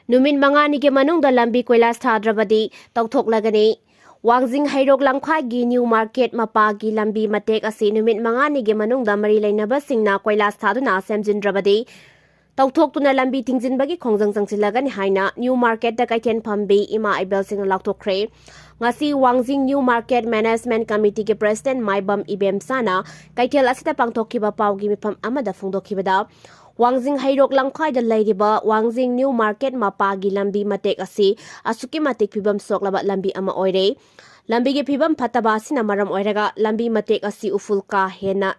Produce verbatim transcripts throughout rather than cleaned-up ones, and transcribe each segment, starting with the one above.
ꯅꯨꯃꯤꯠ ꯃꯉꯥꯅꯤꯒꯤ ꯃꯅꯨꯡꯗ ꯂꯝꯕꯤ ꯀꯣꯏꯂꯥꯁ ꯊꯥꯗ꯭ꯔꯕꯗꯤ ꯇꯧꯊꯣꯛꯂꯒꯅꯤ꯫ ꯋꯥꯡꯖꯤꯡ ꯍꯩꯔꯣꯛ ꯂꯝꯈꯥꯏꯒꯤ ꯅ꯭ꯌꯨ ꯃꯥꯔꯀꯦꯠ ꯃꯄꯥꯒꯤ ꯂꯝꯕꯤ ꯃꯇꯦꯛ ꯑꯁꯤ ꯅꯨꯃꯤꯠ ꯃꯉꯥꯅꯤꯒꯤ ꯃꯅꯨꯡꯗ ꯃꯔꯤ ꯂꯩꯅꯕꯁꯤꯡꯅ ꯀꯣꯏꯂꯥꯁ ꯊꯥꯗꯨꯅ ꯁꯦꯝꯖꯤꯟꯗ꯭ꯔꯕꯗꯤ ꯇꯧꯊꯣꯛꯇꯨꯅ ꯂꯝꯕꯤ ꯊꯤꯡꯖꯤꯟꯕꯒꯤ ꯈꯣꯡꯖꯪ ꯆꯪꯁꯤꯜꯂꯒꯅꯤ ꯍꯥꯏꯅ ꯅ꯭ꯌꯨ ꯃꯥꯔꯀꯦꯠꯇ ꯀꯩꯊꯦꯜ ꯐꯝꯕꯤ ꯏꯃꯥ ꯏꯕꯦꯜꯁꯤꯡꯅ ꯂꯥꯎꯊꯣꯛꯈ꯭ꯔꯦ꯫ ꯉꯁꯤ ꯋꯥꯡꯖꯤꯡ ꯅ꯭ꯌꯨ ꯃꯥꯔꯀꯦꯠ ꯃꯦꯅꯦꯖꯃꯦꯟꯠ ꯀꯃꯤꯇꯤꯒꯤ ꯄ꯭ꯔꯦꯁꯤꯗꯦꯟꯠ ꯃꯥꯏꯕꯝ ꯏꯕꯦꯝꯆꯥꯅ ꯀꯩꯊꯦꯜ ꯑꯁꯤꯗ ꯄꯥꯡꯊꯣꯛꯈꯤꯕ ꯄꯥꯎꯒꯤ ꯃꯤꯐꯝ ꯑꯃꯗ ꯐꯣꯡꯗꯣꯛꯈꯤꯕꯗ, ꯋꯥꯡꯖꯤꯡ ꯍꯩꯔꯣꯛ ꯂꯝꯈꯥꯏꯗ ꯂꯩꯔꯤꯕ ꯋꯥꯡꯖꯤꯡ ꯅ꯭ꯌꯨ ꯃꯥꯔꯀꯦꯠ ꯃꯄꯥꯒꯤ ꯂꯝꯕꯤ ꯃꯇꯦꯛ ꯑꯁꯤ ꯑꯁꯨꯛꯀꯤ ꯃꯇꯤꯛ ꯐꯤꯕꯝ ꯁꯣꯛꯂꯕ ꯂꯝꯕꯤ ꯑꯃ ꯑꯣꯏꯔꯦ꯫ ꯂꯝꯕꯤꯒꯤ ꯐꯤꯕꯝ ꯐꯠꯇꯕ ꯑꯁꯤꯅ ꯃꯔꯝ ꯑꯣꯏꯔꯒ ꯂꯝꯕꯤ ꯃꯇꯦꯛ ꯑꯁꯤ ꯎꯐꯨꯜ ꯀꯥ ꯍꯦꯟꯅ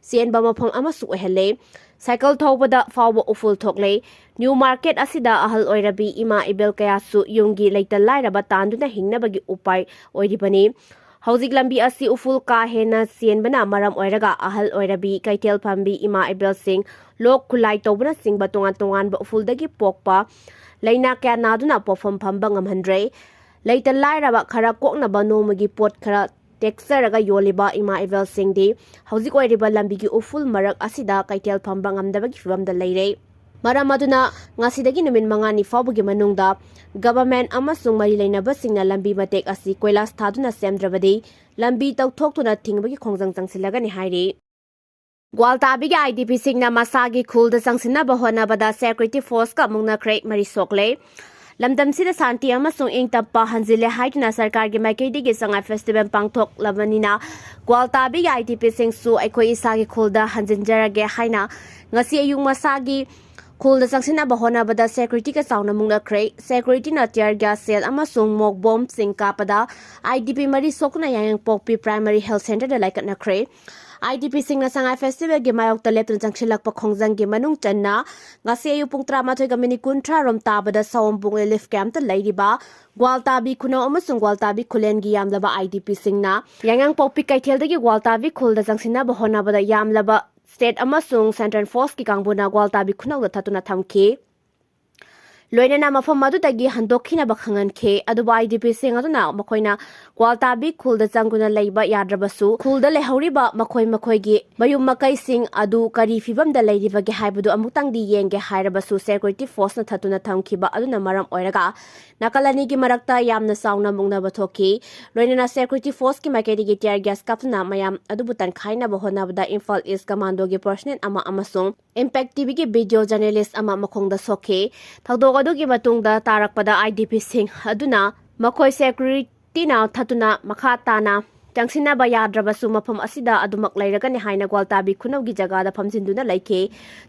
ꯆꯦꯟꯕ ꯃꯐꯝ ꯑꯃꯁꯨ ꯑꯣꯏꯍꯜꯂꯦ꯫ ꯁꯥꯏꯀꯜ ꯊꯧꯕꯗ ꯐꯥꯎꯕ ꯎꯐꯨꯜ ꯊꯣꯛꯂꯦ꯫ ꯅ꯭ꯌꯨ ꯃꯥꯔꯀꯦꯠ ꯑꯁꯤꯗ ꯑꯍꯜ ꯑꯣꯏꯔꯕꯤ ꯏꯃꯥ ꯏꯕꯦꯜ ꯀꯌꯥꯁꯨ ꯌꯨꯝꯒꯤ ꯂꯩꯇ ꯂꯥꯏꯔꯕ ꯇꯥꯟꯗꯨꯅ ꯍꯤꯡꯅꯕꯒꯤ ꯎꯄꯥꯏ ꯑꯣꯏꯔꯤꯕꯅꯤ꯫ ꯍꯧꯖꯤꯛ ꯂꯝꯕꯤ ꯑꯁꯤ ꯎꯐꯨꯜ ꯀꯥ ꯍꯦꯟꯅ ꯆꯦꯟꯕꯅ ꯃꯔꯝ ꯑꯣꯏꯔꯒ ꯑꯍꯜ ꯑꯣꯏꯔꯕꯤ, ꯀꯩꯊꯦꯜ ꯐꯝꯕꯤ ꯏꯃꯥ ꯏꯕꯦꯜꯁꯤꯡ, ꯂꯣꯛ ꯈꯨꯂꯥꯏ ꯇꯧꯕꯅꯆꯤꯡꯕ ꯇꯣꯉꯥꯟ ꯇꯣꯉꯥꯟꯕ ꯎꯐꯨꯜꯗꯒꯤ ꯄꯣꯛꯄ ꯂꯥꯏꯅꯥ ꯀꯌꯥ ꯅꯥꯗꯨꯅ ꯄꯣꯠꯐꯝ ꯐꯝꯕ ꯉꯝꯍꯟꯗ꯭ꯔꯦ꯫ ꯂꯩꯇ ꯂꯥꯏꯔꯕ ꯈꯔ ꯀꯣꯛꯅꯕ ꯅꯣꯡꯃꯒꯤ ꯄꯣꯠ ꯈꯔ ꯇꯦꯛꯆꯔꯒ ꯌꯣꯜꯂꯤꯕ ꯏꯃꯥ ꯏꯕꯦꯜꯁꯤꯡꯗꯤ ꯍꯧꯖꯤꯛ ꯑꯣꯏꯔꯤꯕ ꯂꯝꯕꯤꯒꯤ ꯎꯐꯨꯜ ꯃꯔꯛ ꯑꯁꯤꯗ ꯀꯩꯊꯦꯜ ꯐꯝꯕ ꯉꯝꯗꯕꯒꯤ ꯐꯤꯕꯝꯗ ꯂꯩꯔꯦ꯫ ꯃꯔꯝ ꯑꯗꯨꯅ ꯉꯁꯤꯗꯒꯤ ꯅꯨꯃꯤꯠ ꯃꯉꯥꯅꯤ ꯐꯥꯎꯕꯒꯤ ꯃꯅꯨꯡꯗ ꯒꯚꯔꯟꯃꯦꯟꯠ ꯑꯃꯁꯨꯡ ꯃꯔꯤ ꯂꯩꯅꯕꯁꯤꯡꯅ ꯂꯝꯕꯤ ꯃꯇꯦꯛ ꯑꯁꯤ ꯀꯣꯏꯂꯥꯁ ꯊꯥꯗꯨꯅ ꯁꯦꯝꯗ꯭ꯔꯕꯗꯤ ꯂꯝꯕꯤ ꯇꯧꯊꯣꯛꯇꯨꯅ ꯊꯤꯡꯕꯒꯤ ꯈꯣꯡꯖꯪ ꯆꯪꯁꯤꯜꯂꯒꯅꯤ ꯍꯥꯏꯔꯤ꯫ ꯒ꯭ꯋꯥꯜꯇꯥꯕꯤꯒꯤ IDPꯁꯤꯡꯅ ꯃꯁꯥꯒꯤ ꯈꯨꯜꯗ ꯆꯪꯁꯤꯟꯅꯕ ꯍꯣꯠꯅꯕꯗ security forceꯀ ꯃꯨꯛꯅꯈ꯭ꯔꯦ, ꯃꯔꯤ ꯁꯣꯛꯂꯦ꯫ ꯂꯝꯗꯝꯁꯤꯗ ꯁꯥꯟꯇꯤ ꯑꯃꯁꯨꯡ ꯏꯪ ꯇꯞꯄ ꯍꯟꯖꯤꯜꯂꯦ ꯍꯥꯏꯗꯨꯅ ꯁꯔꯀꯥꯔꯒꯤ ꯃꯥꯏꯀꯩꯗꯒꯤ ꯁꯉꯥꯏ ꯐꯦꯁꯇꯤꯚꯦꯜ ꯄꯥꯡꯊꯣꯛꯂꯕꯅꯤꯅ ꯒ꯭ꯋꯥꯜꯇꯥꯕꯤꯒꯤ IDPꯁꯤꯡꯁꯨ ꯑꯩꯈꯣꯏ ꯏꯁꯥꯒꯤ ꯈꯨꯜꯗ ꯍꯟꯖꯤꯟꯖꯔꯒꯦ ꯍꯥꯏꯅ ꯉꯁꯤ ꯑꯌꯨꯛ ꯃꯁꯥꯒꯤ ꯈꯨꯜꯗ ꯆꯪꯁꯤꯟꯅꯕ ꯍꯣꯠꯅꯕꯗ securityꯒ ꯆꯥꯎꯅ ꯃꯨꯛꯅꯈ꯭ꯔꯦ꯫ Securityꯅ tear gas shell ꯑꯃꯁꯨꯡ ꯃꯣꯛ ꯕꯣꯝꯕꯁꯤꯡ ꯀꯥꯞꯄꯗ IDP ꯃꯔꯤ ꯁꯣꯛꯇꯨꯅ ꯌꯥꯏꯉꯪꯄꯣꯛꯄꯤ Primary Health Centreꯗ ꯂꯥꯏꯀꯠꯅꯈ꯭ꯔꯦ꯫ IDPꯁꯤꯡꯅ ꯁꯉꯥꯏ ꯐꯦꯁꯇꯤꯚꯦꯜꯒꯤ ꯃꯥꯌꯣꯛꯇ ꯂꯦꯞꯇꯨꯅ ꯆꯪꯁꯤꯜꯂꯛꯄ ꯈꯣꯡꯖꯪꯒꯤ ꯃꯅꯨꯡ ꯆꯟꯅ ꯉꯁꯤ ꯑꯌꯨꯛ ꯄꯨꯡ ꯇꯔꯥꯃꯥꯊꯣꯏꯒ ꯃꯤꯅꯤꯠ ꯀꯨꯟꯊ꯭ꯔꯥ ꯔꯣꯝ ꯇꯥꯕꯗ ꯁꯑꯣꯝꯕꯨꯡ relief campꯇ ꯂꯩꯔꯤꯕ ꯒ꯭ꯋꯥꯜꯇꯥꯕꯤ ꯈꯨꯅꯧ ꯑꯃꯁꯨꯡ ꯒ꯭ꯋꯥꯜꯇꯥꯕꯤ ꯈꯨꯂꯦꯟꯒꯤ ꯌꯥꯝꯂꯕ IDPꯁꯤꯡꯅ ꯌꯥꯏꯉꯪꯄꯣꯛꯄꯤ ꯀꯩꯊꯦꯜꯗꯒꯤ ꯒ꯭ꯋꯥꯜꯇꯥꯕꯤ ꯈꯨꯜꯗ ꯆꯪꯁꯤꯟꯅꯕ ꯍꯣꯠꯅꯕꯗ ꯌꯥꯝꯂꯕ state ꯑꯃꯁꯨꯡ central forceꯀꯤ ꯀꯥꯡꯕꯨꯅ ꯒ꯭ꯋꯥꯜꯇꯥꯕꯤ ꯈꯨꯅꯧꯗ ꯊꯠꯇꯨꯅ ꯊꯝꯈꯤ꯫ ꯂꯣꯏꯅꯅ ꯃꯐꯝ ꯑꯗꯨꯗꯒꯤ ꯍꯟꯗꯣꯛꯈꯤꯅꯕ ꯈꯪꯍꯟꯈꯤ꯫ ꯑꯗꯨꯕꯨ IDPꯁꯤꯡ ꯑꯗꯨꯅ ꯃꯈꯣꯏꯅ ꯒ꯭ꯋꯥꯜꯇꯥꯕꯤ ꯈꯨꯜꯗ ꯆꯪꯗꯨꯅ ꯂꯩꯕ ꯌꯥꯗ꯭ꯔꯕꯁꯨ, ꯈꯨꯜꯗ ꯂꯩꯍꯧꯔꯤꯕ ꯃꯈꯣꯏ ꯃꯈꯣꯏꯒꯤ ꯃꯌꯨꯝ ꯃꯀꯩꯁꯤꯡ ꯑꯗꯨ ꯀꯔꯤ ꯐꯤꯕꯝꯗ ꯂꯩꯔꯤꯕꯒꯦ ꯍꯥꯏꯕꯗꯨ ꯑꯃꯨꯛꯇꯪꯗꯤ ꯌꯦꯡꯒꯦ ꯍꯥꯏꯔꯕꯁꯨ security forceꯅ ꯊꯠꯇꯨꯅ ꯊꯝꯈꯤꯕ ꯑꯗꯨꯅ ꯃꯔꯝ ꯑꯣꯏꯔꯒ ꯅꯥꯀꯜ ꯑꯅꯤꯒꯤ ꯃꯔꯛꯇ ꯌꯥꯝꯅ ꯆꯥꯎꯅ ꯃꯨꯛꯅꯕ ꯊꯣꯛꯈꯤ꯫ ꯂꯣꯏꯅꯅ security forceꯀꯤ ꯃꯥꯏꯀꯩꯗꯒꯤ tear gas ꯀꯥꯞꯇꯨꯅ ꯃꯌꯥꯝ ꯑꯗꯨꯕꯨ ꯇꯟꯈꯥꯏꯅꯕ ꯍꯣꯠꯅꯕꯗ ꯏꯝꯐꯥꯜ East Commandoꯒꯤ personnel ꯑꯃ ꯑꯃꯁꯨꯡ Impact TVꯒꯤ video journalist ꯑꯃ ꯃꯈꯣꯡꯗ ꯁꯣꯛꯈꯤ꯫ ꯊꯧꯗꯣꯛ ꯑꯗꯨꯒꯤ ꯃꯇꯨꯡꯗ ꯇꯥꯔꯛꯄꯗ IDPꯁꯤꯡ ꯑꯗꯨꯅ ꯃꯈꯣꯏ securityꯅ ꯊꯠꯇꯨꯅ ꯃꯈꯥ ꯇꯥꯅ ꯆꯪꯁꯤꯟꯅꯕ ꯌꯥꯗ꯭ꯔꯕꯁꯨ, ꯃꯐꯝ ꯑꯁꯤꯗ ꯑꯗꯨꯃꯛ ꯂꯩꯔꯒꯅꯤ ꯍꯥꯏꯅ ꯒ꯭ꯋꯥꯜꯇꯥꯕꯤ ꯈꯨꯅꯧꯒꯤ ꯖꯒꯥꯗ ꯐꯝꯖꯤꯟꯗꯨꯅ ꯂꯩꯈꯤ꯫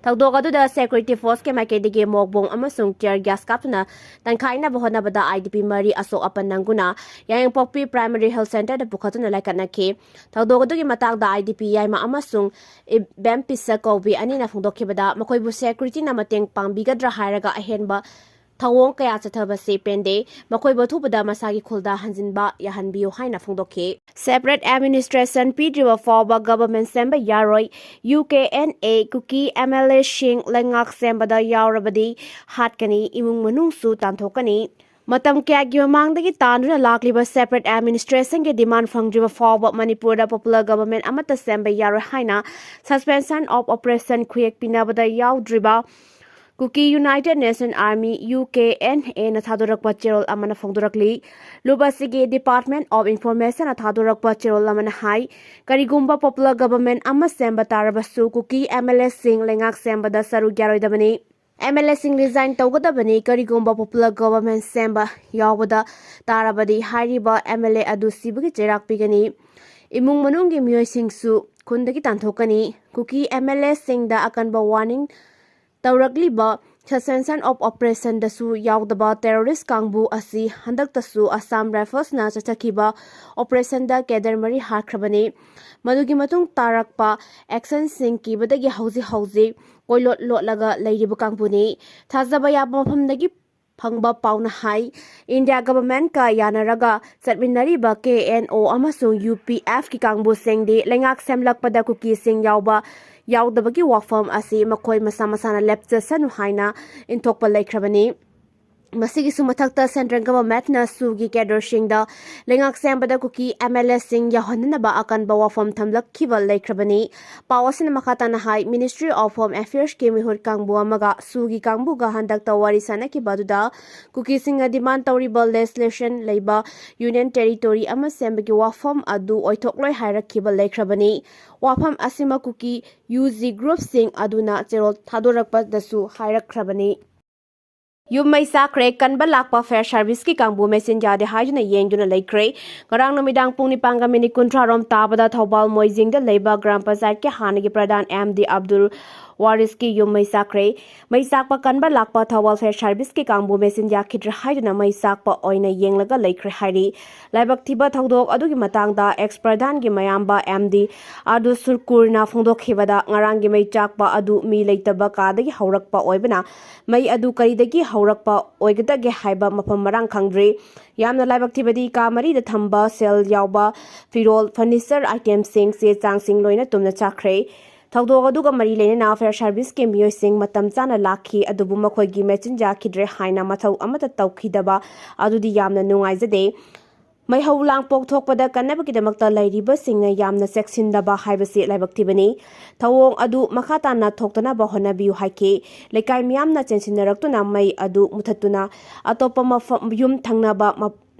ꯊꯧꯗꯣꯛ ꯑꯗꯨꯗ security forceꯀꯤ ꯃꯥꯏꯀꯩꯗꯒꯤ ꯃꯣꯛ ꯕꯣꯝ ꯑꯃꯁꯨꯡ tear gas ꯀꯥꯞꯇꯨꯅ ꯇꯟꯈꯥꯏꯅꯕ ꯍꯣꯠꯅꯕꯗ IDP ꯃꯔꯤ ꯑꯁꯣꯛ ꯑꯄꯟ ꯅꯪꯗꯨꯅ ꯌꯥꯏꯉꯪꯄꯣꯛꯄꯤ Primary Health Centreꯗ ꯄꯨꯈꯠꯇꯨꯅ ꯂꯥꯏꯀꯠꯅꯈꯤ꯫ ꯊꯧꯗꯣꯛ ꯑꯗꯨꯒꯤ ꯃꯇꯥꯡꯗ IDP ꯌꯥꯏꯃ ꯑꯃꯁꯨꯡ ꯏꯕꯦꯝꯄꯤꯁꯛ ꯀꯧꯕꯤ ꯑꯅꯤꯅ ꯐꯣꯡꯗꯣꯛꯈꯤꯕꯗ, ꯃꯈꯣꯏꯕꯨ securityꯅ ꯃꯇꯦꯡ ꯄꯥꯡꯕꯤꯒꯗ꯭ꯔꯥ ꯍꯥꯏꯔꯒ ꯑꯍꯦꯟꯕ ꯊꯧꯑꯣꯡ ꯀꯌꯥ ꯆꯠꯊꯕꯁꯤ ꯄꯦꯟꯗꯦ꯫ ꯃꯈꯣꯏꯕꯨ ꯑꯊꯨꯕꯗ ꯃꯁꯥꯒꯤ ꯈꯨꯜꯗ ꯍꯟꯖꯤꯟꯕ ꯌꯥꯍꯟꯕꯤꯌꯨ ꯍꯥꯏꯅ ꯐꯣꯡꯗꯣꯛꯈꯤ꯫ Separate administration ꯄꯤꯗ꯭ꯔꯤꯕ ꯐꯥꯎꯕ government ꯁꯦꯝꯕ ꯌꯥꯔꯣꯏ꯫ UKNA ꯀꯨꯀꯤ MLAꯁꯤꯡ ꯂꯩꯉꯥꯛ ꯁꯦꯝꯕꯗ ꯌꯥꯎꯔꯕꯗꯤ ꯍꯥꯠꯀꯅꯤ, ꯏꯃꯨꯡ ꯃꯅꯨꯡꯁꯨ ꯇꯥꯟꯊꯣꯛꯀꯅꯤ꯫ ꯃꯇꯝ ꯀꯌꯥꯒꯤ ꯃꯃꯥꯡꯗꯒꯤ ꯇꯥꯟꯗꯨꯅ ꯂꯥꯛꯂꯤꯕ separate administrationꯒꯤ demand ꯐꯪꯗ꯭ꯔꯤꯕ ꯐꯥꯎꯕ ꯃꯅꯤꯄꯨꯔꯗ popular government ꯑꯃꯠꯇ ꯁꯦꯝꯕ ꯌꯥꯔꯣꯏ ꯍꯥꯏꯅ suspension of operation ꯈꯨꯌꯦꯛ ꯄꯤꯅꯕꯗ ꯌꯥꯎꯗ꯭ꯔꯤꯕ Kuki United National Army, UKNAꯅ ꯊꯥꯗꯣꯔꯛꯄ ꯆꯦꯔꯣꯜ ꯑꯃꯅ ꯐꯣꯡꯗꯣꯔꯛꯂꯤ꯫ ꯂꯨꯞ ꯑꯁꯤꯒꯤ Department of Informationꯅ ꯊꯥꯗꯣꯔꯛꯄ ꯆꯦꯔꯣꯜ ꯑꯃꯅ ꯍꯥꯏ, ꯀꯔꯤꯒꯨꯝꯕ popular government ꯑꯃ ꯁꯦꯝꯕ ꯇꯥꯔꯕꯁꯨ ꯀꯨꯀꯤ MLAꯁꯤꯡ ꯂꯩꯉꯥꯛ ꯁꯦꯝꯕꯗ ꯁꯔꯨꯛ ꯌꯥꯔꯣꯏꯗꯕꯅꯤ꯫ MLAꯁꯤꯡ resign ꯇꯧꯒꯗꯕꯅꯤ꯫ ꯀꯔꯤꯒꯨꯝꯕ popular government ꯁꯦꯝꯕ ꯌꯥꯎꯕꯗ ꯇꯥꯔꯕꯗꯤ ꯍꯥꯏꯔꯤꯕ MLA ꯑꯗꯨ ꯁꯤꯕꯒꯤ ꯆꯩꯔꯥꯛ ꯄꯤꯒꯅꯤ꯫ ꯏꯃꯨꯡ ꯃꯅꯨꯡꯒꯤ ꯃꯤꯑꯣꯏꯁꯤꯡꯁꯨ ꯈꯨꯟꯗꯒꯤ ꯇꯥꯟꯊꯣꯛꯀꯅꯤ꯫ ꯀꯨꯀꯤ MLAꯁꯤꯡꯗ ꯑꯀꯟꯕ warning ꯇꯧꯔꯛꯂꯤꯕ suspension of operationꯗꯁꯨ ꯌꯥꯎꯗꯕ terrorist ꯀꯥꯡꯕꯨ ꯑꯁꯤ ꯍꯟꯗꯛꯇꯁꯨ Assam Riflesꯅ ꯆꯠꯊꯈꯤꯕ operationꯗ cadre ꯃꯔꯤ ꯍꯥꯠꯈ꯭ꯔꯕꯅꯤ꯫ ꯃꯗꯨꯒꯤ ꯃꯇꯨꯡ ꯇꯥꯔꯛꯄ actionꯁꯤꯡ ꯀꯤꯕꯗꯒꯤ ꯍꯧꯖꯤꯛ ꯍꯧꯖꯤꯛ ꯀꯣꯏꯂꯣꯠ ꯂꯣꯠꯂꯒ ꯂꯩꯔꯤꯕ ꯀꯥꯡꯕꯨꯅꯤ꯫ ꯊꯥꯖꯕ ꯌꯥꯕ ꯃꯐꯝꯗꯒꯤ ꯐꯪꯕ ꯄꯥꯎꯅ ꯍꯥꯏ, India governmentꯀ ꯌꯥꯅꯔꯒ ꯆꯠꯃꯤꯟꯅꯔꯤꯕ KNO ꯑꯃꯁꯨꯡ UPFꯀꯤ ꯀꯥꯡꯕꯨꯁꯤꯡꯗꯤ ꯂꯩꯉꯥꯛ ꯁꯦꯝꯂꯛꯄꯗ ꯀꯨꯀꯤꯁꯤꯡ ꯌꯥꯎꯕ ꯌꯥꯎꯗꯕꯒꯤ ꯋꯥꯐꯝ ꯑꯁꯤ ꯃꯈꯣꯏ ꯃꯁꯥ ꯃꯁꯥꯅ ꯂꯦꯞꯆꯁꯅꯨ ꯍꯥꯏꯅ ꯏꯟꯊꯣꯛꯄ ꯂꯩꯈ꯭ꯔꯕꯅꯤ꯫ ꯃꯁꯤꯒꯤꯁꯨ ꯃꯊꯛꯇ central governmentꯅ ꯁꯨꯒꯤ cadreꯁꯤꯡꯗ ꯂꯩꯉꯥꯛ ꯁꯦꯝꯕꯗ ꯀꯨꯀꯤ MLAꯁꯤꯡ ꯌꯥꯎꯍꯟꯅꯅꯕ ꯑꯀꯟꯕ ꯋꯥꯐꯝ ꯊꯝꯂꯛꯈꯤꯕ ꯂꯩꯈ꯭ꯔꯕꯅꯤ꯫ ꯄꯥꯎ ꯑꯁꯤꯅ ꯃꯈꯥ ꯇꯥꯅ ꯍꯥꯏ, Ministry of Home Affairsꯀꯤ ꯃꯤꯍꯨꯠ ꯀꯥꯡꯕꯨ ꯑꯃꯒ ꯁꯨꯒꯤ ꯀꯥꯡꯕꯨꯒ ꯍꯟꯗꯛꯇ ꯋꯥꯔꯤ ꯁꯥꯅꯈꯤꯕ ꯑꯗꯨꯗ ꯀꯨꯀꯤꯁꯤꯡꯅ demand ꯇꯧꯔꯤꯕ legislation ꯂꯩꯕ Union Territory ꯑꯃ ꯁꯦꯝꯕꯒꯤ ꯋꯥꯐꯝ ꯑꯗꯨ ꯑꯣꯏꯊꯣꯛꯂꯣꯏ ꯍꯥꯏꯔꯛꯈꯤꯕ ꯂꯩꯈ꯭ꯔꯕꯅꯤ꯫ ꯋꯥꯐꯝ ꯑꯁꯤꯃꯛ ꯀꯨꯀꯤ UG groupꯁꯤꯡ ꯑꯗꯨꯅ ꯆꯦꯔꯣꯜ ꯊꯥꯗꯣꯔꯛꯄꯗꯁꯨ ꯍꯥꯏꯔꯛꯈ꯭ꯔꯕꯅꯤ꯫ ꯌꯨꯝ ꯃꯩ ꯆꯥꯛꯈ꯭ꯔꯦ, ꯀꯟꯕ ꯂꯥꯛꯄ fire serviceꯀꯤ ꯀꯥꯡꯕꯨ ꯃꯦꯆꯤꯟ ꯌꯥꯗꯦ ꯍꯥꯏꯗꯨꯅ ꯌꯦꯡꯗꯨꯅ ꯂꯩꯈ꯭ꯔꯦ꯫ ꯉꯔꯥꯡ ꯅꯨꯃꯤꯗꯥꯡ ꯄꯨꯡ ꯅꯤꯄꯥꯟꯒ minute ꯀꯨꯟꯊ꯭ꯔꯥ ꯔꯣꯝ ꯇꯥꯕꯗ ꯊꯧꯕꯥꯜ ꯃꯣꯏꯖꯤꯡꯗ ꯂꯩꯕ ꯒ꯭ꯔꯥꯝ ꯄꯟꯆꯥꯌꯠꯀꯤ ꯍꯥꯟꯅꯒꯤ ꯄ꯭ꯔꯙꯥꯟ MD ꯑꯕꯗꯨꯜ ꯋꯥꯔꯤꯁꯀꯤ ꯌꯨꯝ ꯃꯩ ꯆꯥꯛꯈ꯭ꯔꯦ꯫ ꯃꯩ ꯆꯥꯛꯄ ꯀꯟꯕ ꯂꯥꯛꯄ ꯊꯧꯕꯥꯜ fire serviceꯀꯤ ꯀꯥꯡꯕꯨ ꯃꯦꯆꯤꯟ ꯌꯥꯈꯤꯗ꯭ꯔꯦ ꯍꯥꯏꯗꯨꯅ ꯃꯩ ꯆꯥꯛꯄ ꯑꯣꯏꯅ ꯌꯦꯡꯂꯒ ꯂꯩꯈ꯭ꯔꯦ ꯍꯥꯏꯔꯤ꯫ ꯂꯥꯏꯕꯛ ꯊꯤꯕ ꯊꯧꯗꯣꯛ ꯑꯗꯨꯒꯤ ꯃꯇꯥꯡꯗ ex ꯄ꯭ꯔꯙꯥꯟꯒꯤ ꯃꯌꯥꯝꯕ MD ꯑꯗꯨ ꯁꯨꯔꯀꯨꯔꯅ ꯐꯣꯡꯗꯣꯛꯈꯤꯕꯗ, ꯉꯔꯥꯡꯒꯤ ꯃꯩ ꯆꯥꯛꯄ ꯑꯗꯨ ꯃꯤ ꯂꯩꯇꯕ ꯀꯥꯗꯒꯤ ꯍꯧꯔꯛꯄ ꯑꯣꯏꯕꯅ, ꯃꯩ ꯑꯗꯨ ꯀꯔꯤꯗꯒꯤ ꯍꯧꯔꯛꯄ ꯑꯣꯏꯒꯗꯒꯦ ꯍꯥꯏꯕ ꯃꯐꯝ ꯃꯔꯥꯡ ꯈꯪꯗ꯭ꯔꯤ꯫ ꯌꯥꯝꯅ ꯂꯥꯏꯕꯛ ꯊꯤꯕꯗꯤ, ꯀꯥ ꯃꯔꯤꯗ ꯊꯝꯕ ꯁꯦꯜ ꯌꯥꯎꯕ ꯐꯤꯔꯣꯜ, furniture itemꯁꯤꯡ, ꯆꯦ ꯆꯥꯡꯁꯤꯡ ꯂꯣꯏꯅ ꯇꯨꯝꯅ ꯆꯥꯛꯈ꯭ꯔꯦ꯫ ꯊꯧꯗꯣꯛ ꯑꯗꯨꯒ ꯃꯔꯤ ꯂꯩꯅꯅ fire serviceꯀꯤ ꯃꯤꯑꯣꯏꯁꯤꯡ ꯃꯇꯝ ꯆꯥꯅ ꯂꯥꯛꯈꯤ, ꯑꯗꯨꯕꯨ ꯃꯈꯣꯏꯒꯤ ꯃꯦꯆꯤꯟ ꯌꯥꯈꯤꯗ꯭ꯔꯦ ꯍꯥꯏꯅ ꯃꯊꯧ ꯑꯃꯠꯇ ꯇꯧꯈꯤꯗꯕ ꯑꯗꯨꯗꯤ ꯌꯥꯝꯅ ꯅꯨꯡꯉꯥꯏꯖꯗꯦ꯫ ꯃꯩꯍꯧ ꯂꯥꯡꯄꯣꯛ ꯊꯣꯛꯄꯗ ꯀꯟꯅꯕꯒꯤꯗꯃꯛꯇ ꯂꯩꯔꯤꯕꯁꯤꯡꯅ ꯌꯥꯝꯅ ꯆꯦꯛꯁꯤꯟꯗꯕ ꯍꯥꯏꯕꯁꯤ ꯂꯥꯏꯕꯛ ꯊꯤꯕꯅꯤ꯫ ꯊꯧꯑꯣꯡ ꯑꯗꯨ ꯃꯈꯥ ꯇꯥꯅ ꯊꯣꯛꯇꯅꯕ ꯍꯣꯠꯅꯕꯤꯌꯨ ꯍꯥꯏꯈꯤ꯫ ꯂꯩꯀꯥꯏ ꯃꯤꯌꯥꯝꯅ ꯆꯦꯟꯁꯤꯟꯅꯔꯛꯇꯨꯅ ꯃꯩ ꯑꯗꯨ ꯃꯨꯊꯠꯇꯨꯅ ꯑꯇꯣꯞꯄ ꯃꯐꯝ, ꯌꯨꯝ ꯊꯪꯅꯕ ꯃ-,